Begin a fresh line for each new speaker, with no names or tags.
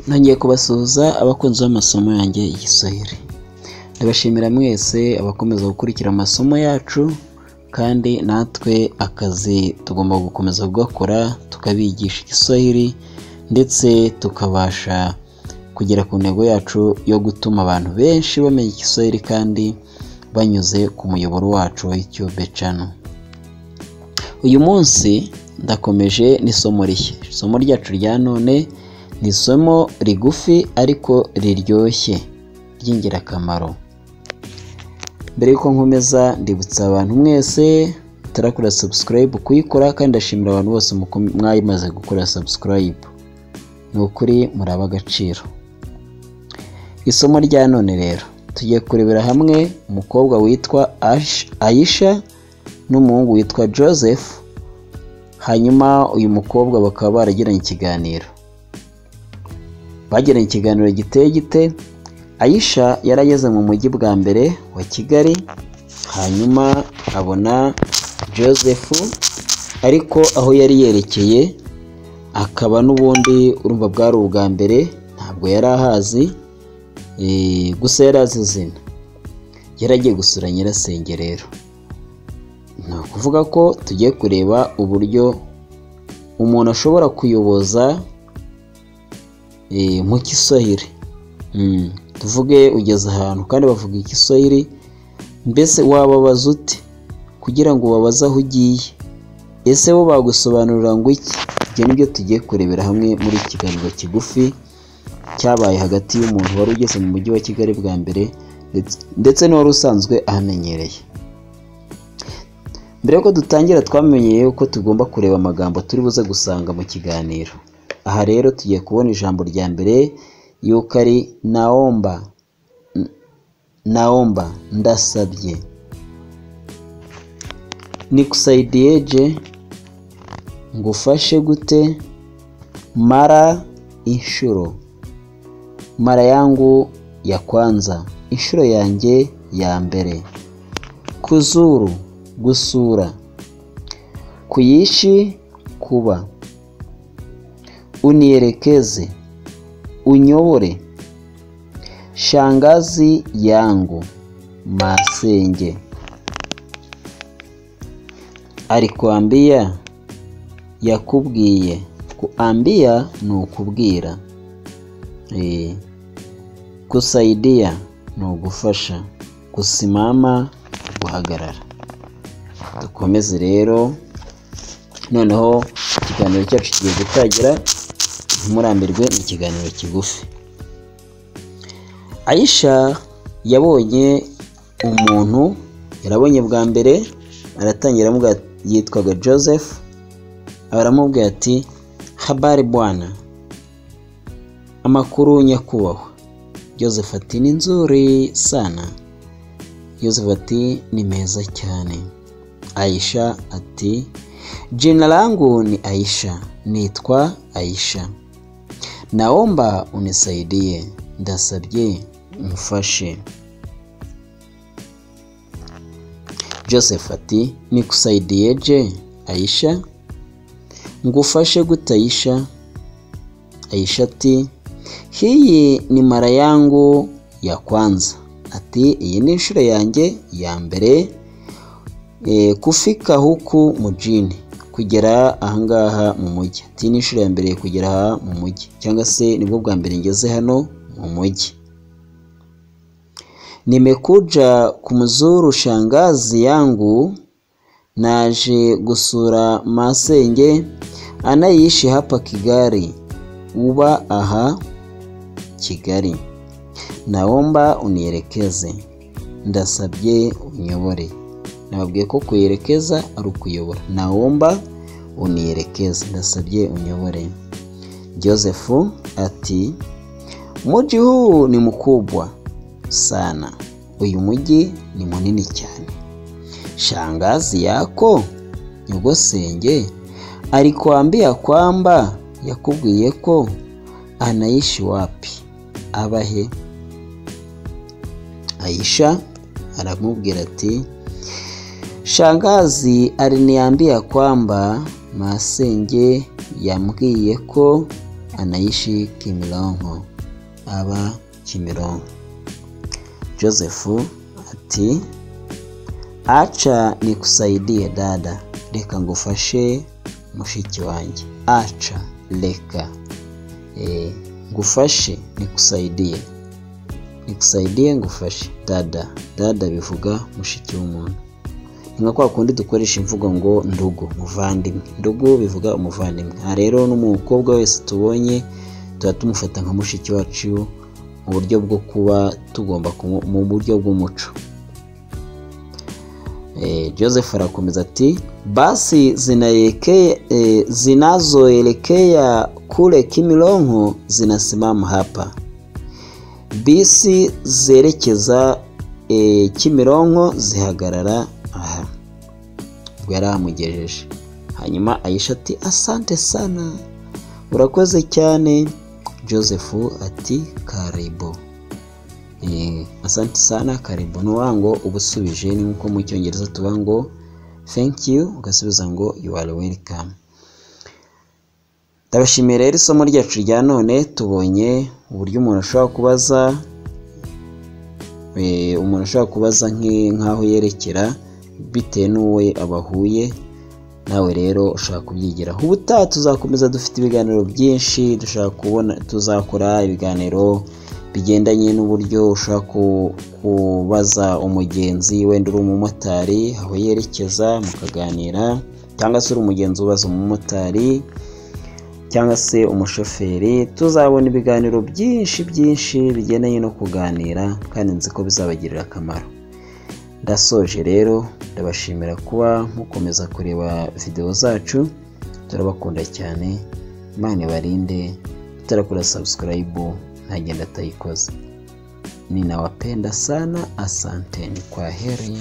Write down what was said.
Nongeye kubasuhuza abakunzi b'amasomo yanjye y'Igiswahili. Ndabashimira mwese abakomeza gukurikira amasomo yacu, kandi natwe akazi tugomba gukomeza kugakora tukabigisha Igiswahili ndetse tukabasha kugera ku ntego yacu yo gutuma abantu benshi bamenya Igiswahili kandi banyuze ku muyoboro wacu wa YouTube channel. Uyu munsi ndakomeje n'isomo rishya. Isomo ryacu rya none ni isomo rigufi ariko riryoshye ry'ingirakamaro. Mbere yuko nkomeza ndibutsa abantu mwese mutarakora subscribe kuyikora, kandi ndashimira abantu bose mwayimaze gukora subscribe. Ni ukuri muraba agaciro. Isomo rya none rero tugiye kurebera hamwe umukobwa witwa Aisha n'umuhungu witwa Joseph, hanyuma uyu mukobwa bakaba baragiranye ikiganiro. Bagiranye ikiganiro giteye gite? Aisha yarageze mu mujyi bwa mbere wa Kigali, hanyuma abona Joseph, ariko aho yari yerekeye akaba n'ubundi urumva bwari ubwa mbere, ntabwo yari ahazi, gusa yari azi izina. Yari agiye gusura nyirasenge rero. Ni ukuvuga ko tugiye kureba uburyo umuntu ashobora kuyoboza mu Kiswahili. Tuvuge ugeze ahantu kandi bavuga Igiswahili, mbese wababaza ute kugira ngo ubabaze aho ugiye? Ese bo bagusobanurira ngo iki? Ibyo nibyo tugiye kurebera hamwe muri iki kiganiro kigufi cyabaye hagati y'umuntu wari ugeze mu mujyi wa Kigali bwa mbere ndetse n'uwari usanzwe ahamenyereye. Mbere yuko dutangira twamenyeye yuko tugomba kureba amagambo turi buze gusanga mu kiganiro. Aha rero tugiye kubona ijambo rya mbere yuko ari naomba. Naomba, ndasabye. Nikusaidieje, ngufashe gute? Mara, inshuro. Mara yangu ya kwanza, inshuro yanjye ya mbere. Kuzuru, gusura. Kuishi, kuba. Unielekeze, unyobore. Shangazi yangu, masenge. Alikwambia, yakubwiye. Kuambia ni ukubwira. Kusaidia ni ugufasha. Kusimama, guhagarara. Dukomeze rero, noneho ikiganiro cyacu kigiye gutangira, ntimurambirwe, ni ikiganiro kigufi. Aisha yabonye umuntu yarabonye bwa mbere, aratangira aramubwira, yitwaga Joseph, aramubwira ati habari bwana, amakuru nyakubahwa. Joseph ati ni nzuri sana. Joseph ati ni meza cyane. Aisha ati jina langu ni Aisha, nitwa Aisha, naomba unisaidie, ndasabye umfashe. Joseph ati nikusaidieje Aisha, ngufashe gute Aisha? Aisha ati hii ni mara yangu ya kwanza, ati iyi ni inshuro yanjye ya mbere kufika huku mujini, kugera ahangaha mu mujyi. Ati ni inshuro ya mbere kugera aha mu mujyi, cyangwa se nibwo bwa mbere ngeze hano mu mujyi. Nimekuja kumzuru shangazi yangu, naje gusura masenge anaishi hapa Kigali, uba aha Kigali. Naomba unielekeze, ndasabye unyobore. Nababwiye ko kuyerekeza ari ukuyobora. Naomba unielekeze, ndasabye unyobore. Joseph ati mji huu ni mkubwa sana, uyu mujyi ni munini cyane. Shangazi yako, nyogosenge, alikwambia kwamba, yakubwiye ko anaishi wapi, abahe? Aisha aramubwira ati shangazi aliniambia kwamba, masenge yambwiye ko Anaishi Kimironko, aba Kimironko. Joseph ati acha nikusaidie dada, reka ngufashe mushiki wanjye. Acha, reka, ngufashe, nikusaidie, nikusaidie ngufashe, dada. Dada bivuga mushiki w'umuntu. Ni nka kwa kundi dukoresha imvugo ngo ndugu, muvandimwe. Ndugu bivuga umuvandimwe. Aha rero n'umukobwa wese tubonye tuba tumufata nka mushiki wacu mu buryo bwo kuba tugomba mu buryo bw'umuco. Joseph arakomeza ati basi zinazoelekea kule Kimironko zinasimama hapa. Bisi zerekeza Kimironko zihagarara aha. Ubwo yaramugejeje. Hanyuma Aisha ati asante sana, urakoze cyane. Joseph ati karibu. Asante sana, karibu. Ni ngo ubusubije, ni nkuko mu Cyongereza tuba ngo thank you, ugasubiza ngo you are welcome. Ndabashimiye rero isomo ryacu rya none, tubonye uburyo umuntu ashobora kubaza, umuntu ashobora kubaza nk'aho yerekera bitewe n'uwo abahuye. Nawe rero ushaka kubyigiraho. Ubutaha tuzakomeza, dufite ibiganiro byinshi dushaka kubona, tuzakora ibiganiro bigendanye n'uburyo ushobora kubaza umugenzi, wenda uri umumotari aho yerekeza mukaganira, cyangwa se uri umugenzi ubaza umumotari cyangwa se umushoferi. Tuzabona ibiganiro byinshi byinshi bigendanye no kuganira, kandi nzi ko bizabagirira akamaro. Ndasoje rero, ndabashimira kuba mukomeza kureba video zacu, turabakunda cyane. Imana ibarinde. Utarakora subscribe ntagenda atayikoze. Ninawapenda sana, asanteni, kwa heri.